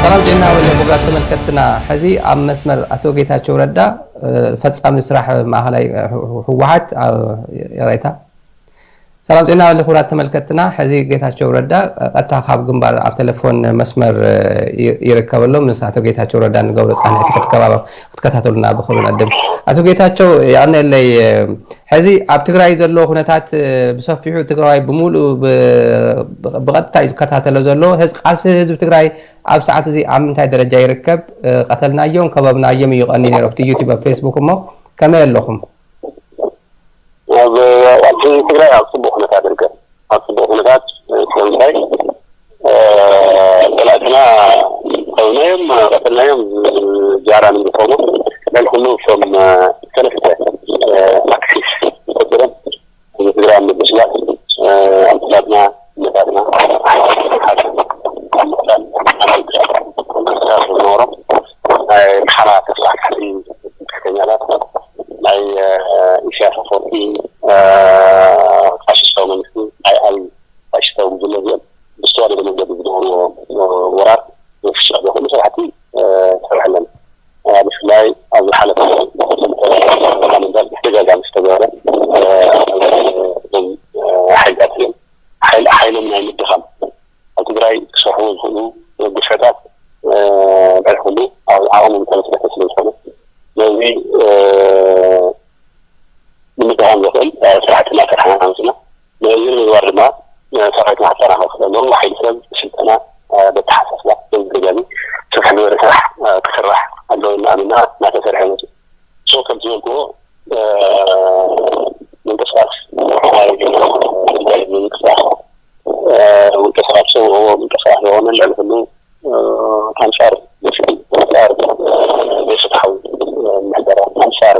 ሰላም ዜና ወለ ክቡራት ተመልከትና፣ ሕዚ ኣብ መስመር ኣቶ ጌታቸው ረዳ፣ እ፣ ፈጻሚ ስራሕ ማእኸላይ፣ እ፣ ህወሓት፣ እ፣ ይቕሬታ። ሰላም ዜና ወለ ክቡራት ተመልከትና፣ ሕዚ ጌታቸው ረዳ ቀጥታ ካብ ግንባር ኣብ ቴሌፎን መስመር፣ እ፣ ይ-፣ ይርከብ ኣሎ። ምስ ኣቶ ጌታቸው ረዳ ንገብሮ ጻንሒት ክትከባበ-፣ ክትከታተሉና ብኽብሪ ንዕድም። ኣቶ ጌታቸው፣ የቐንየለይ። ሕዚ ኣብ ትግራይ ዘሎ ኩነታት፣ እ፣ ብሰፊሑ ትግራዋይ ብምሉእ ብ-፣ ብ-፣ ብቐጥታ እዩ ዝከታተሎ ዘሎ። ህዝ-፣ ቃልሲ ህዝቢ ትግራይ ኣብ ሰዓት እዚ ኣብ ምንታይ ደረጃ ይርከብ? እ፣ ቀተልናዮም፣ ከበብናዮም እዩ ቀኒ ነይሩ ኣብቲ ዩቲዩብ፣ ኣብ ፌስቡክ። እሞ ከመይ ኣለኹም? ኣብ፣ ኣብቲ ትግራይ ኣብ ጽቡቕ ኩነታት ይርከብ። ኣብ ጽቡቕ ኩነታት፣ እ፣ ስለምንታይ፣ እ፣ ጸላእትና ከብናዮም፣ ቀተልናዮም፣ ጃራ ንዝኾኑ፣ ልዕሊ ኩሉ እቶም፣ እ፣ ሰለስተ፣ እ፣ ኣክሲስ ቆጺሮም ህዝቢ ትግራይ ኣብ ምብስባስ፣ እ፣ ኣቦታትና፣ እኖታትና፣ ሓ-፣ ኣብ ምቕታል፣ ኣብ ምብስባስ ዝነበሮም ናይ ኣምሓራ ተስፋሕፋሕቲ ትምክሕተኛታት፣ ናይ፣ እ፣ ኢሳያስ ኣፈወርቂ፣ እ፣ ፋሽስታዊ መንግስቲ፣ ናይ ኣብይ ፋሽስታዊ ጉጅለ እዚኦም ብዝተዋደደ መንገዲ ዝገበርዎ፣ እ፣ ወራር፣ ፍሻ ዝኾኑ ስራሕቲ፣ እ፣ ይሰርሑ ኣለና። እ፣ ብፍላይ ኣብ ዝሓለፈ ሳምንታት ብተደጋጋሚ ዝተገበረ፣ እ፣ እዞም፣ እ፣ ሓይልታት እዮም። ሓይል-፣ ሓይሎም ናይ ምድኻም፣ ኣብ ትግራይ ክሰርሕዎ ዝኽእሉ ግፍዕታት፣ እ፣ ልዕሊ ኩሉ ኣብ ዓቕሞም ዝተመስረተ ስለ ዝኾነ፣ ነዚ፣ እ፣ ንምድኻም ዘኽእል፣ እ፣ ስራሕቲ እናሰርሕና ኢና መፂና። ነዚ ንምግባር ድማ፣ እ፣ ሰራዊትና ክጠናኸር ክኽእል ኣለዎ። ሓይሊ ሰብ፣ ስልጠና፣ እ፣ በተሓሳስባ በዚ ደጋሚ ሰፊሕ ዝበለ ስራሕ፣ እ፣ ክስራሕ ኣለዎ እናኣመና እናተሰርሐ መፂኡ። ሶ ከምቲ ዝበልክዎ፣ እ፣ ምንቅስቃስ ናይ፣ ናይ ምንቅስቃስ፣ እ፣ ውልቀ ሰባት ዝሰውእዎ ምንቅስቃስ ዝኾነ ልዕሊ ኩሉ፣ እ፣ ኣንጻር፣ ኣንጻር፣ እ፣ ዘይፍትሓዊ፣ እ፣ ምሕደራ፣ ኣንጻር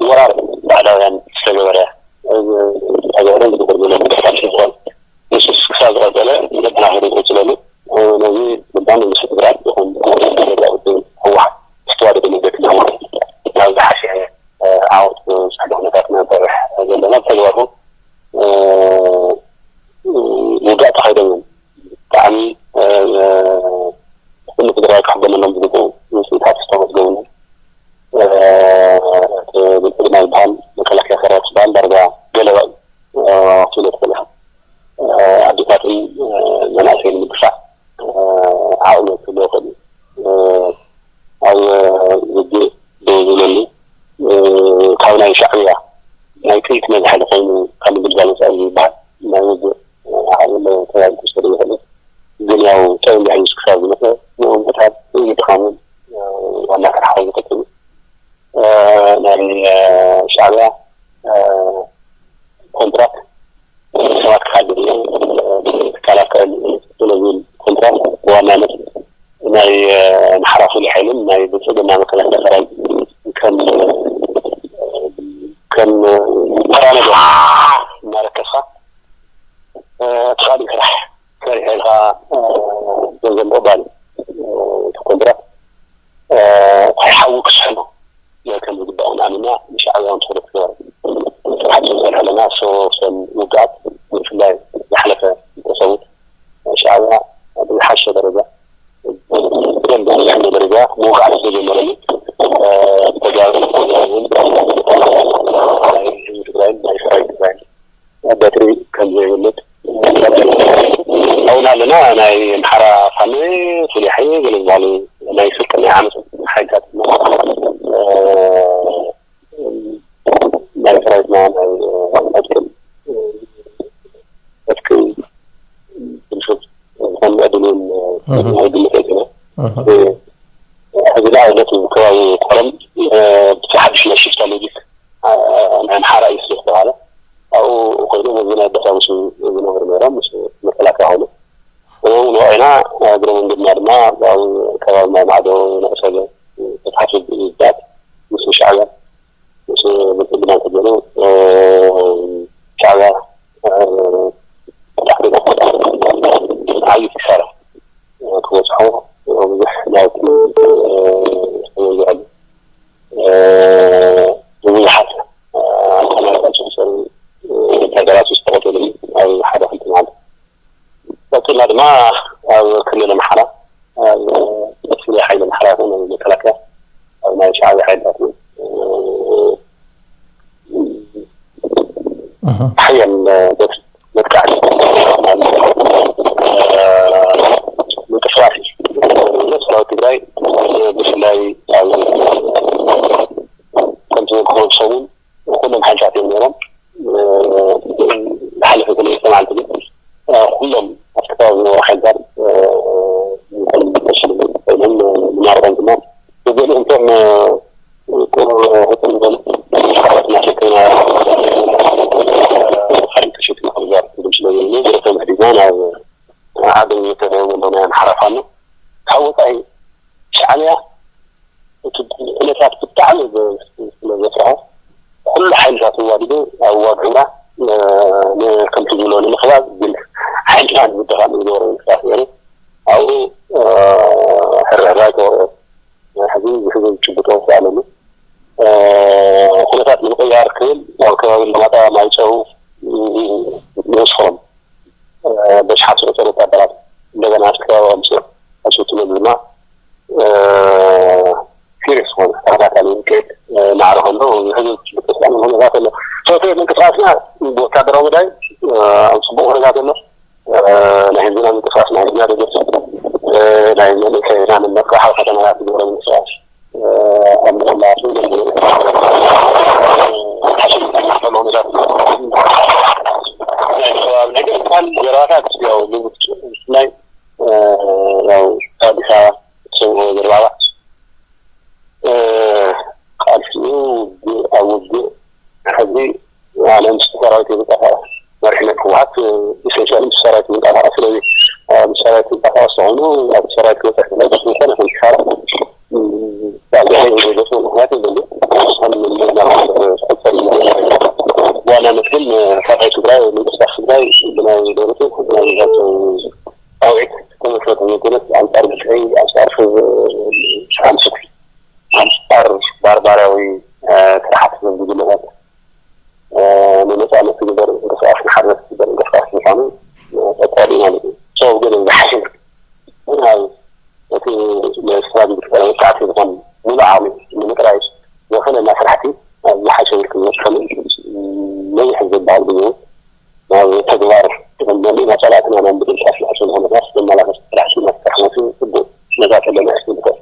ወራር ባዕዳውያን ዝተገበረ፣ እ፣ ዝተገበረ ዝግበር ዘሎ ምንቅስቃስ እዩ ዝኾነ። ንሱ ክሳብ ዝቐጸለ ዘጠናኽር ይቕጽለሉ። እ፣ ነዚ ብጣዕሚ ምስ ትግራይ ይኹን ገዛ ውድብ ህወሓት ዝተዋደደ መንገዲ ህወሓት ናብ ዝሓሸ፣ እ፣ ዓወት ዝበፅሐሉ ኩነታት ኢና ንሰርሕ ዘለና። ብተግባር እውን፣ እ፣ ውግእ ተኻይዶም እዮም። ብጣዕሚ፣ እ፣ ኩሉ ትግራይ ክሕበነሎም ዝግብኡ ውፅኢታት ዝተመዝገቡሉ፣ እ፣ እቲ ብልፅግና ዝበሃል መከላከያ ሰራዊት ዝበሃል ዳርጋ ገለባ እዩ፣ እ፣ ክትብሎ ትኽእል ኢኻ። እ፣ ኣዴታትን፣ እ፣ መናእሰይን ንምድፋዕ፣ እ፣ ዓቕሚ ክህልዎ ይኽእል እዩ። እ፣ ኣብ ውግእ ደው ዝብለሉ፣ እ፣ ካብ ናይ ሻዕብያ ናይ ጥይት መዝሓሊ ኮይኑ ካብ ምግልጋል ወፃኢ ዝበሃል ናይ ውግእ ዓቕሚ ኣሎ ተባሂሉ ክውሰድ ይኽእል እዩ። ግን ያው ጠቕሚ ሒዙ ክሳብ ዝመፀ ንእውነታት ምድኻምን፣ እ፣ ዋና ስራሕ ዝቀፅል እዩ። እ፣ ናይ፣ እ፣ ሻዕብያ፣ እ፣ ኮንትራት ሰባት ክሓድግ እዩ፣ ትካላት ክዕል እዩ። ስለዚ ኮንትራት ብዋናነት ናይ፣ እ፣ ኣምሓራ ፍሉይ ሓይልን ናይ ብልፅግና መከላከያ ሰራዊት ከም፣ እ፣ ከም፣ እ፣ ተራ ነገር እናረከስካ፣ እ፣ እቲ ካልእ ስራሕ ሰሪሐ ኢልካ፣ እ፣ ገንዘብ ምቕባል እዩ። እ፣ እቲ ኮንትራት፣ እ፣ ሓዊ ክስሕኑ ከም ዝግባእ እውን ኣሚና ንሻዕብያ እውን ትኹረት ክገበረ ስራሕቲ ንሰርሕ ኣለና። ሶ እቶም ውግኣት ብፍላይ ዝሓለፈ ዝተሰዉት ሻዕብያ ብዝሓሸ ደረጃ ብደንብ ዝሕሉ ደረጃ ምውጋእ ስለ ጀመረሉ፣ እ፣ ተጋሩ እውን ናይ ህዝቢ ትግራይን ናይ ሰራዊት ትግራይን በትሪ ከም ዘይብልጥ ኣብና ኣለና። ናይ ኣምሓራ ፋኖ ፍሉይ ሓይሊ ገለ ዝበሃሉ ናይ ስልጥን ናይ ዓመፅ ሓይልታት ድማ፣ እ፣ ናይ ሰራዊትና ናይ ዕጥቅን፣ እ፣ ዕጥቂ ብልሹት ዝኾኑ ዕድልን፣ እ፣ እህ። ናይ ግምት ዕድልና። እህ። እ፣ ሕዚ ንኣብነት ኣብ ከባቢ ኮረም፣ እ፣ ብቲ ሓድሽ ናይ ሽፍታ ሎጂክ፣ እ፣ ናይ ኣምሓራ እዩ ስለ ዝተባሃለ፣ ኣብኡ ኮይኖም ህዝቢ ናይ ኣባሳ ምስ ዝነበሩ ነይሮም፣ ምስ መከላከያ ኮይኑ። ንዕኡ ንወዒና፣ እግረ መንገድና ድማ ኣብ ከባቢ ማይ ማዕዶ ንዕሰገ ተታሒዙ ብኢድታት ምስ ሻዕብያ፣ ምስ ብልጽግና እንተገይሩ፣ እ፣ ሻዕብያ፣ እ፣ ዓቢ ኪሳራ፣ እ፣ ክበጽሖ ብዙሕ ናውቲ፣ እ፣ ተወዚዑ ኣሎ። እ፣ ብብዙሓት፣ እ፣ ተመራጺ ዝሰርሑ፣ እ፣ ወታደራት ዝተቐተሉ ኣብ ሓደ ክልተ መዓልቲ። ቀጺልና ድማ ኣብ ክልል ኣምሓራ፣ ኣብ ናይ ሻዕብያ ሓይልታት ሓያል መጥቃዕቲ ምንቅስቃስ እዩ። ሰራዊት ትግራይ ብፍላይ ኣብ ከምቲ ዝበልኩ ሰሙን ኩሎም ሓይልታት እዮም ነይሮም። ዝሓለፈ ሰለስተ መዓልቲ ግን ኩሎም ኣብቲ ከባቢ ዝነበሩ ሓይልታት ኮይኖም ንማርኾም ድማ ገሊኦምቶም ቁር ህፅን ዝበሉ ሓረትና ሸክና ሓሪቅ ተሸክና ክዛር ትብል ስለ ብረቶም ሕዲና ናብ ዓደን ዝተለየ ዘሎ ናይ ኣምሓራ ፋኖ ካብ ወፃኢ ሻዕብያ እቲ ኩነታት ብጣዕሚ ስለ ዘፍርሖ ኩሉ ሓይልታት ኣዋዲዱ ኣብ ዋግምራ ከምቲ ዝብሎ ንምኽባብ ግን ሓይልና ንምድኻም ዝገበረ ምንቅስቃስ ነይሩ። ኣብኡ ሕርሕራይ ተወርኦ ሕዚ ዝሕዞ ዝጭብጦ ኣለሉ ኩነታት ንምቕያር ክብል ኣብ ከባቢ ለማጣ ማይጨው ንስፎም በሽሓት ዝቆፀሩ ወታደራት እንደገና ኣብቲ ከባቢ ኣምፅኦ ኣሸትሎም ድማ ሲሪየስ ዝኾነ ተኸታታሊ ውቅዒት ማዕረ ከሎ ዝሕዞ ዝጭብጦ ስለ ኩነታት ኣሎ። ሰውተ ምንቅስቃስና ብወታደራዊ መዳይ ኣብ ፅቡቅ ኩነታት ኣሎ። ናይ ህዝብና ምንቅስቃስ ናይ ህዝብና ደገፍ ናይ መንእሰይና መመርካሕ ኣብ ከተማታት ዝገብረ ምንቅስቃስ ኣብ ምሕላፍ ሓሽም ናይ ምክባብ ነገር እንኳን ዘረባታት ያው ብፍላይ ያው ኣዲስ ኣበባ ትሰምዖ ዘረባባ ቃልሲኡ ውግእ ኣብ ውግእ ሕዚ ኣነ ምስ ሰራዊት ይንቀሳቀስ መሪሕነት ህወሓት ኢሰንሻሊ ምስ ሰራዊት ይንቀሳቀስ ስለዚ ምስ ሰራዊት ይንቀሳቀስ ተኮይኑ ኣብ ሰራዊት ክበፅሕ ስለዝኮነ ከም ኪሳራ ብኣግባቡ ዘይገፅኡ ምክንያት የለን። ብዋናነት ግን ሰራዊት ትግራይ ምንቅስቃስ ትግራይ ብናይ ደረቱ ናይ ፃውዒት ተመስረተ ዘይኮነስ ኣንፃር ብልሒ ኣንፃር ስርዓት ኣንፃር ባርባራዊ ስርዓት ህዝቢ ዝመቐት ንነፃነት ዝግበር እንቅስቃስ ንሓርነት ዝግበር እንቅስቃስ ምኳኑ ቀፃሊ ማለት እዩ። ሰው ግን ዝሓሽን ግን ኣብ እቲ ስትራቴጂ መጣዕቲ ዝኾን ሙሉእ ዓቕሚ ንምጥራይ ዘኽእለና ስራሕቲ ኣብ ዝሓሸ ክንበፅሐሉ ነዊሕ ዝበሃል ግዜ ናብ ተግባር መሊእና ፀላእትና ናብ ምድምሳስ ዝሓሸ ዝኾነ ስራሕ ስራሕ መፍትሒ ጽቡቅ ነዛ ዘለና እያ ትብል።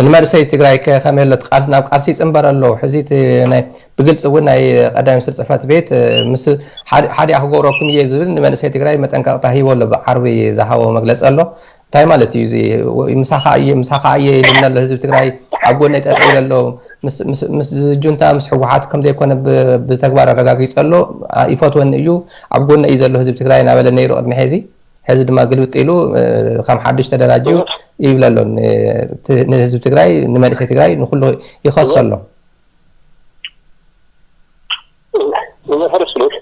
ንመንእሰይ ትግራይ ከ ከመይ ኣሎ? እቲ ቃልሲ ናብ ቃልሲ ይጽንበር ኣሎ። ሕዚ እቲ ናይ ብግልጺ እውን ናይ ቀዳማይ ሚኒስትር ጽሕፈት ቤት ምስ ሓዲኣ ክገብረኩም እየ ዝብል ንመንእሰይ ትግራይ መጠንቀቕታ ሂቦ ኣሎ። ብዓርቢ ዝሃቦ መግለጺ ኣሎ። እንታይ ማለት እዩ እዚ? ምሳኻ እየ ምሳኻ እየ ኢሉና ኣሎ ህዝቢ ትግራይ ኣብ ጎነይ ጠጠው ኢለ ኣሎ። ምስ ጁንታ ምስ ህወሓት ከም ዘይኮነ ብተግባር ኣረጋጊጸ ኣሎ። ይፈትወኒ እዩ ኣብ ጎነ እዩ ዘሎ ህዝቢ ትግራይ እናበለ ነይሩ ቅድሚ ሕዚ። ሕዚ ድማ ግልብጥ ኢሉ ከም ሓድሽ ተደራጅዩ ይብል ኣሎ። ንህዝቢ ትግራይ ንመንእሰይ ትግራይ ንኩሉ ይኸሶ ኣሎ። መሰረት ስሉስ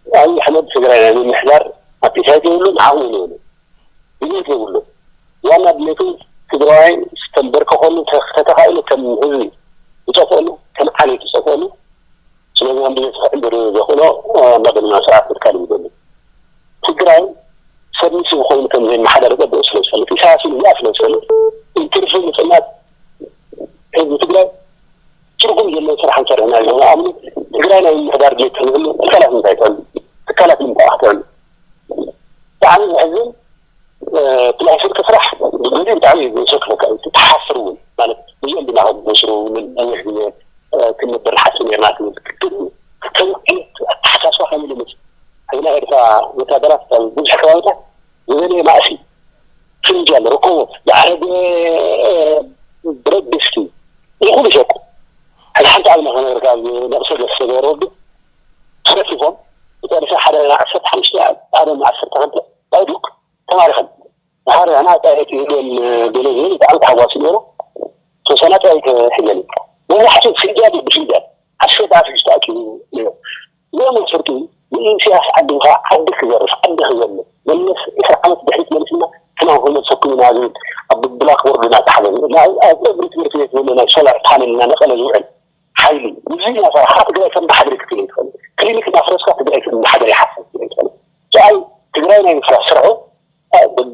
ኣብይ ኣሕመድ ትግራይ ናይ ምምሕዳር ኣፒታይት የብሉን፣ ዓቕሚ የብሉን። ድሌት የብሉ። ዋና ድሌቱ ትግራዋይ ዝተንበርከኸሉ ተተኻኢሉ ከም ህዝቢ ዝጠፍአሉ ከም ዓሌት ዝጠፍአሉ ስለዚ ከም ድሌቱ ክዕንድር ዘኽእሎ ኣምባገነናዊ ስርዓት ምትካል እዩ ዝደሊ። ትግራይ ሰብሚሲቭ ኮይኑ ከም ዘይመሓደር ጸብቑ ስለ ዝፈልጥ ኢሳያስ እውን እዚኣ ስለ ዝፈልጥ ኢንትርፊ ምጽናት ህዝቢ ትግራይ ትርጉም ዘለዎ ስራሕ ንሰርሕ ኢና ኢሎም ይኣምኑ። ትግራይ ናይ ምምሕዳር ድሌት ተዝህሉ ትካላት እንታይ ትዕሉ? ትካላት ንምንታይ ክትዕሉ? ብጣዕሚ ዘሕዝን እቲ ናይ ስርቂ ስራሕ ብግዜ ብጣዕሚ ዘሸክፈካ እዩ። ትሓፍር እውን ማለት እዚኦም ድና ከብስሩ ነዊሕ ግዜ ክንነብር ንሓስብ ነርና ትብል ትክክል እዩ። ከም ዓይነት ኣተሓሳስባ ከመይ ልምፅ ሕዚ ናይ ኤርትራ ወታደራት ኣብ ብዙሕ ከባቢታት ዝበለየ ማእሲ ፍንጃል ረኮቦት ዝዓረገ ብረት ድስቲ እዚ ኩሉ ሸቁ ሕዚ ሓንቲ ኣብና ከነገርካ ነቕሰ ደስ ተገበረ ወዲ ተረፊፎም ብጠርፊ ሓደ ዓሰርተ ሓሙሽተ ኣደም ዓሰርተ ክልተ ኣእዱግ ተማሪኸን። ድሓር ንሕና ጣየት ይህልወን ገለ ዝብል ብጣዕሚ ተሓጓሲ ነይሩ። ተወሰነ ጣየት ሒዘን መብዛሕትኡ ፍንጃል ብፍንጃል ኣሸጣ ፍጅ ተኣኪቡ ነይሩ። እዚኦም ፍርቂ ንኢሳያስ ዓዲ ምኻ ዓዲ ክዘርፍ ዓዲ ክዘልፍ መለስ ዕስራ ዓመት ድሕሪት መሊስና ሕና ክመልሰኩም ኢና ዝብል ኣብ ብላክቦርድ እናተሓዘ ኣብ እግሪ ትምህርቲ ቤት ዘሎ ናይ ሶላር ፓነል እናነቀለ ዝውዕል ሓይሊ እዚ እናሰርሓ ትግራይ ከም ብሓድሪ ክትብል ይትኽእል። ክሊኒክ እናፍረስካ ትግራይ ከም ብሓድሪ ይሓስብ ትኽእል። ሰብኣይ ትግራይ ናይ ምፍራስ ስርሑ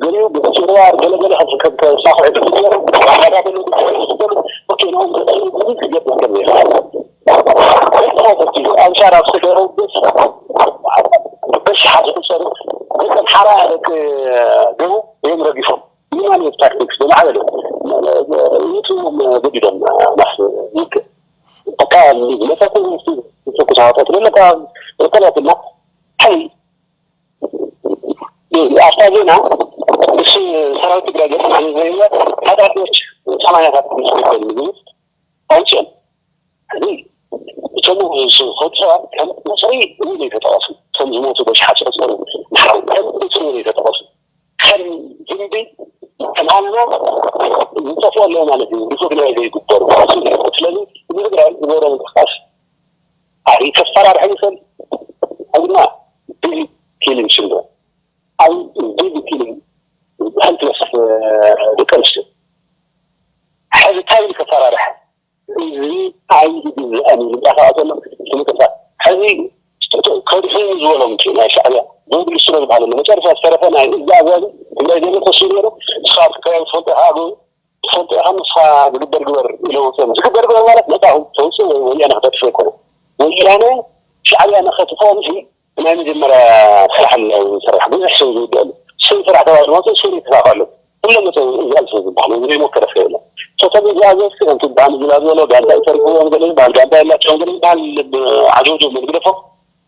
ገሊኡ ብጭርዋር ገለገለ ከም ከም ተሳኽዑ ዝግበሩ፣ ኣመዳደሉ ዝግበሩ፣ ኦኬ፣ ንኦም ዘጠሉ ብዙ ክገብር ከም ይኽእል። ኣንጻር ኣብ ስደረው በሽሓት ዝቁጸሩ ደቂ ኣምሓራ፣ ደቂ ደቡብ እዮም ረጊፎም። ንማን ታክቲክስ ብማዕበል ይእትዎም ገዲዶም ናስ ይክ በቃ ዝመጸ ተኩስ ኣወጣት ለካ እኮላትና ሓይ ኣብታ ዜና እሱ ሰራዊት ትግራይ ገጽ ማለት ዘይዋ ታጣቂዎች ሰማንያ ታጣቂዎች ይባል ምግብ ኣውፅኦም። እዚ እቶም ዝኸዱ ሰባት ከም ቁፅሪ እውን ኣይተጠቐሱ። እቶም ዝሞቱ በሽሓት ዝቑፀሩ ንሓው ከም ቁፅሪ እውን ኣይተጠቐሱ። ከም ዝንቢ ከም ኣልቦ ዝጠፍኡ ኣለዉ ማለት እዩ። ሪኮግናይዝ ዘይግበሩ ማለት እዩ። ስለዚ እዚ ትግራይ ዝገብሮ ምንቅስቃስ ኣብ ከፈራርሐ ይኽእል። እዚ ድማ ቢዚ ኪሊንግ ሽልደ ኣብ ቢዚ ኪሊንግ ሄልፕለስ ደቂ ኣንስትዮ ሕዚ እንታይ ኢሉ ከፈራርሐ? እዚ ዓብዪ ግዝኣን እዩ ዝንቀሳቐስ ዘሎ። ዝንቀሳቐስ ሕዚ ከድሕኑ ዝበሎም እቲ ናይ ሻዕብያ ዘውድሉ ስለ ዝበሃለሉ መጨረሻ ዝተረፈ ናይ እዚ ኣዛዚ ትግራይ ዘሎ ተሱ ነይሩ። ንስኻ ትግራይ ትፈልጦ ኢኻ፣ ኣገው ትፈልጦ ኢኻ፣ ንስኻ ዝግበር ግበር ኢለ ወፅኦም። ዝግበር ግበር ማለት ነፃ ተውፅእ ወይ ወያነ ክተጥፍእ ኣይኮነ። ወያነ ሻዕብያ ንኸጥፍኦም እዚ ናይ መጀመርያ ስራሕ ኣሎ ዝስራሕ፣ ብዙሕ ሰብ ዝውድአሉ። ስም ስራሕ ተባሂሉ መፅኡ፣ ስም ይተሳቐሉ። ኩሎም መፅኡ እዚኣም ሰብ ዝበሃል፣ እዚ ዘይሞከረ ሰብ የለን። ሰተብ እዚኣ ዘስ ከምቲ ብዓም ዝላ ዝበሎ፣ ጋንዳ ይሰርግዎም፣ ገለ ዝበሃል፣ ጋንዳ የላቸውም፣ ገለ ዝበሃል፣ ዓጀውጀው መግደፎ።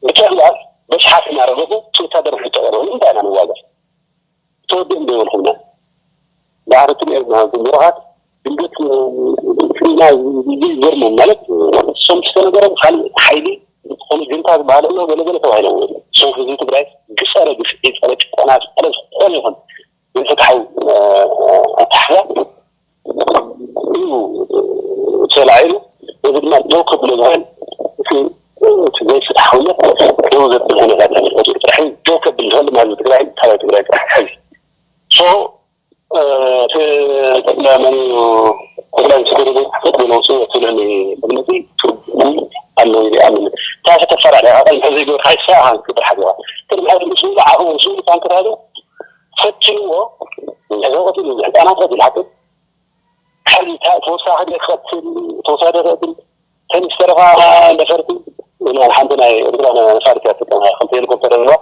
ብተግባር በሽሓት እናረገፉ፣ እቲ ወታደር ሕቶ ቀረቡ፣ ንምንታይ ኢና ንዋጋእ? ተወዲኦም ዶ ይበልኹምና? ዳሕሪ ትሪኦ ዝነበርኩም ብሩኻት ድንገት፣ እ፣ ናይ ይገርሞም ማለት፣ እሶም ዝተነገሮም ካልእ ሓይሊ ዝኾነ ጁንታ ዝበሃል ኣሎ፣ ገለ ገለ ተባሂሎም። እሶም ህዝቢ ትግራይ ዝጸረ ግፍዒ፣ ጸረ ጭቆና፣ ዝጸረ ዝኾነ ይኹን ዘይፍትሓዊ፣ እ፣ ኣተሓሕዛ እዩ ተላዒሉ። ነዚ ድማ ደው ከብሎ ዝኽእል እቲ፣ እቲ ዘይፍትሓውነት ደው ዘብል ኩነታት እዩ ዝፈጥሩ ጥራሕ እዩ። ደው ከብል ዝኽእል ድማ ህዝቢ ትግራይ፣ ታባይ ትግራይ ጥራሕ ሕዚ። ሶ፣ እ፣ እቲ መን እዩ ጠቅላይ ሚኒስትር ዘይሓፈት ብነውፅኡ እቲ ልዕሊ መግለፂ ትርጉም ኣለዎ ኢለ ይኣምን። እንታይ ከተፈራርያ? ኣባይ እንተዘይገበርካ ይሰኣኻ ክብል ሓገባ። ቅድሚ ሕዚ ምስኡ ዝዓኹ ምስኡ ታንክታቱ ፈትንዎ፣ ብዙሕ ሰብ ቀቲሉ፣ ብዙሕ ህፃናት ቀቲሉ ሓቂ። ሕዚ ታ-፣ ተወሳኺ ደይ ክቐትል፣ ተወሳኺ ደይ ክቐትል፣ ተን ዝተረፋ ነፈርቲ፣ ሓንቲ ናይ ኤርትራ ነፋሪት እያ ትጥቀም፣ ክልተ ሄሊኮፕተር ኣለዋ።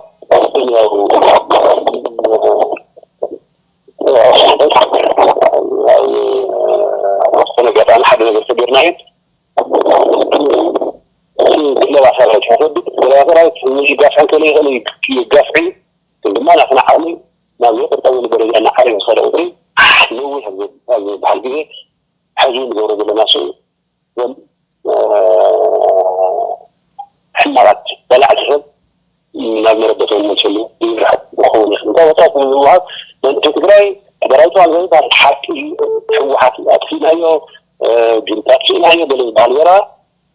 ያው፣ ያው፣ ኣብ ዝኾነ ኣጋጣሚ ሓደ ነገር ተገይርና እዩ። እቲ ድለባ ሰራዊት ይኸብድ፣ ድለባ ሰራዊት ይጋፍዕ እንከሎ ይኽእል እዩ፣ ይጋፍዕ እዩ። ግን ድማ ናትና ዓቕሚ ናብ ዘይቕርጠበሉ ደረጃ እናዓረገ ዝኸደ ቁፅሪ፣ ነዊሕ ኣብ ዝበሃል ግዜ፣ ሕዚ ንገብሮ ዘለና ስኡ፣ እዞም፣ እ፣ ሕማቓት በላዕቲ ሰብ ናብ መረበቶም መልሰሉ ይርሕቕ ክኸውን ይኽእል። እንታይ ወጣት ንምውሃብ መንእሰይ ትግራይ ተደራጅተዋል ዘይባል ሓቂ እዩ። ህወሓት ኣጥፊእናዮ፣ እ፣ ጁንታ ኣጥፊእናዮ ገለ ዝበሃል ወራ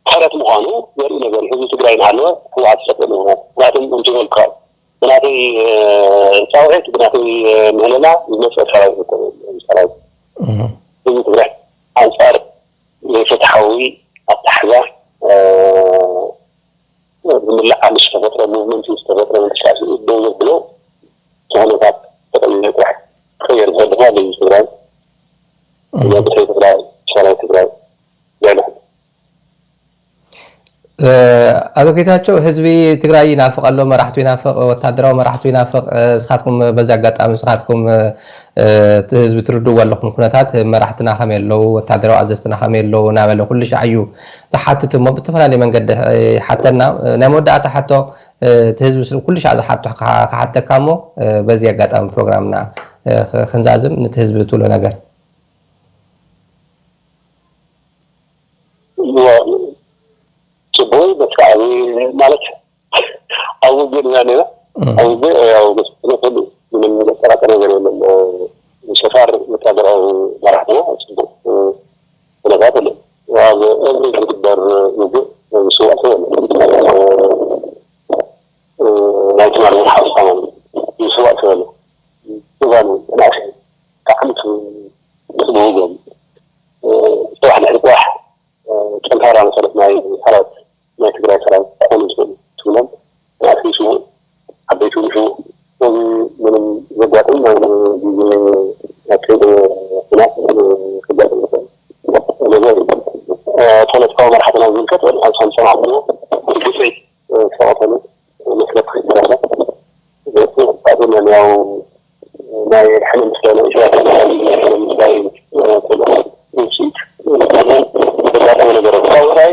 ተረት ምዃኑ ዘርኢ ነገር እዩ። ህዝቢ ትግራይ እናሃለወ ህወሓት ዝጸበሉ ምኽንያት። ምኽንያቱም እንተበልካ ብናተይ፣ እ፣ ጻውዒት፣ ብናተይ፣ እ፣ ምህለላ ዝመጸ ሰራዊት እኮ እዩ። ሰራዊት እህ። ህዝቢ ትግራይ ኣንጻር ዘይፍትሓዊ ኣተሓሕዛ፣ እ፣ ዝምልእ ዓሊ ዝተፈጥረ ሙቭመንት ዝተፈጥረ ምንቅስቃሴ ደው ዘብሎ ዝኾነታት ተቐይሩ ጥራሕ ክቕየር ዝኽእል ድማ ህዝቢ ትግራይ፣ እህ። መንእሰይ ትግራይ፣ ሰራዊት ትግራይ፣ ልዕሊ ሕዚ። እ፣ ኣቶ ጌታቸው፣ ህዝቢ ትግራይ ይናፍቕ ኣሎ፣ መራሕቱ ይናፍቕ፣ ወታደራዊ መራሕቱ ይናፍቕ። እ፣ ንስኻትኩም በዚ ኣጋጣሚ ንስኻትኩም፣ እ፣ እቲ ህዝቢ ትርድእዎ ኣለኹም ኩነታት፣ መራሕትና ከመይ ኣለዉ፣ ወታደራዊ ኣዘዝትና ከመይ ኣለዉ እናበለ ኩሉ ሻዕ እዩ ዝሓትት እሞ ብዝተፈላለየ መንገዲ፣ እ፣ ይሓተና። እ፣ ናይ መወዳእታ ሕቶ፣ እ፣ እቲ ህዝቢ ስለ ኩሉ ሻዕ ዝሓቶ ክሓ-፣ ክሓተካ እሞ፣ እ፣ በዚ ኣጋጣሚ ፕሮግራምና፣ እ፣ ክ-፣ ክንዛዝም ነቲ ህዝቢ ትብሎ ነገር። እዎ፣ ጽቡቕ እዩ። በቃ፣ ኣብ፣ ማለት፣ ኣብ ውግእ ኢና ነይና። እም። ኣብ ውግእ፣ ያው፣ ምስ፣ ምስ፣ ምንም ዘጠራጥር ነገር የለን። እ፣ ሰፋር ወታደራዊ መራሕትና ጽቡቕ፣ እ፣ ኩነታት ኣሎ። ኣብ ኤቭሪ ዝግበር ውግእ ምስዋእ ሰብ የለን። እ፣ እ፣ ናይ ትማሊ እውን ሓውስኻ ማለት እዩ። ምስዋእ ሰብ ኣሎ። እዋኑ ተናእሰ ብጣዕሚ ጽቡቕ፣ ጽቡቕ፣ ጽባሕ ድሕሪ ጽባሕ፣ እ፣ ጠንካራ መሰረት ናይ ሰራዊት፣ ናይ ትግራይ ሰራዊት ክኾኑ ዝኽእሉ ትብሎም፣ ንኣሽቱ ይስምዑ፣ ዓበይቲ እውን ይስምዑ። ስለዚ ምንም ዘጋጥም ናይ ኩናት ክጋጥም ይኽእል። ስለዚ ፖለቲካዊ መራሕትና ዝምልከት ወዲ ሓንሳብ ሰማዕትና ግፍዒ ዝተቐተሉ መስለት ክይተረፈ ያው ናይ ሕነ ምስጋና ኢሳያስ ናይ ሕነ ምስጋና ውፅኢት ዘጋጠመ ነገር ካብኡታይ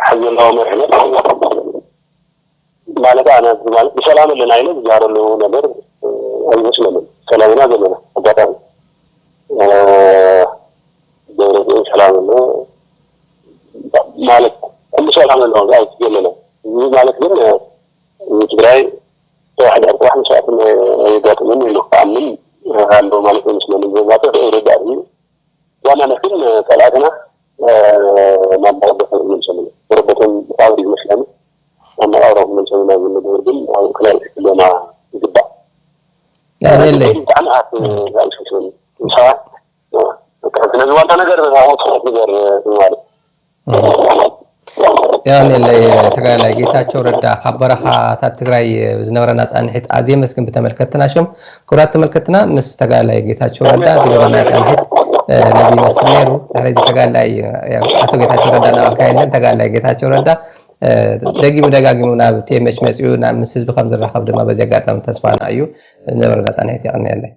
ሓዚ ዘለዋ መሪሕነት ማለት ኣነ ማለት ብሰላም ኣለና ኢለ ዝዛረሉ ነገር ኣይመስለንን። ሰላም ኢና ዘለና ኣጋጣሚ ደብረፅዮን ሰላም ኣሎ ማለት ኩሉ ሰላም ኣሎ ኣይትገለለ። እዚ ማለት ግን ንትግራይ ጽባሕ ድሕሪ ጽባሕ መስዋእቲ የጋጥመን ኢሉ ክኣምን ኣሎ ማለት ኣይመስለንን። ዘባተ ርዳእ እዩ። ዋናነት ግን ጸላእትና ናብ መረበቶም ይመልሰሉ። መረበቶም ብጣዕሚ ይመስለኒ። ኣብ መቃብሮም ይመልሰሉ ናብ ዝነገር ግን ኣብ ክላይ ክለማ ይግባእ። ያኔለይ ብጣዕሚ ኣት ኣይመስለኒ። ንሳ ስለዚ ዋና ነገር ኣብኡ ትኹረት ንገር ማለት ያኔለይ ተጋዳላይ ጌታቸው ረዳ ካብ በረኻታት ትግራይ ዝነበረና ፃንሒት ኣዝየ መስግን ብተመልከትና ሽም። ክቡራት ተመልከትና ምስ ተጋዳላይ ጌታቸው ረዳ ዝገበርና ፃንሒት ነዚ ይመስል ነይሩ። ድሕሪ እዚ ተጋዳላይ ኣቶ ጌታቸው ረዳ እናበልካ የለን፣ ተጋዳላይ ጌታቸው ረዳ ደጊሙ ደጋጊሙ ናብ ቲኤምኤች መፂኡ ናብ ምስ ህዝቢ ከም ዝራኸብ ድማ በዚ ኣጋጣሚ ተስፋና እዩ። ዝነበረና ፃንሒት የቐንየለይ።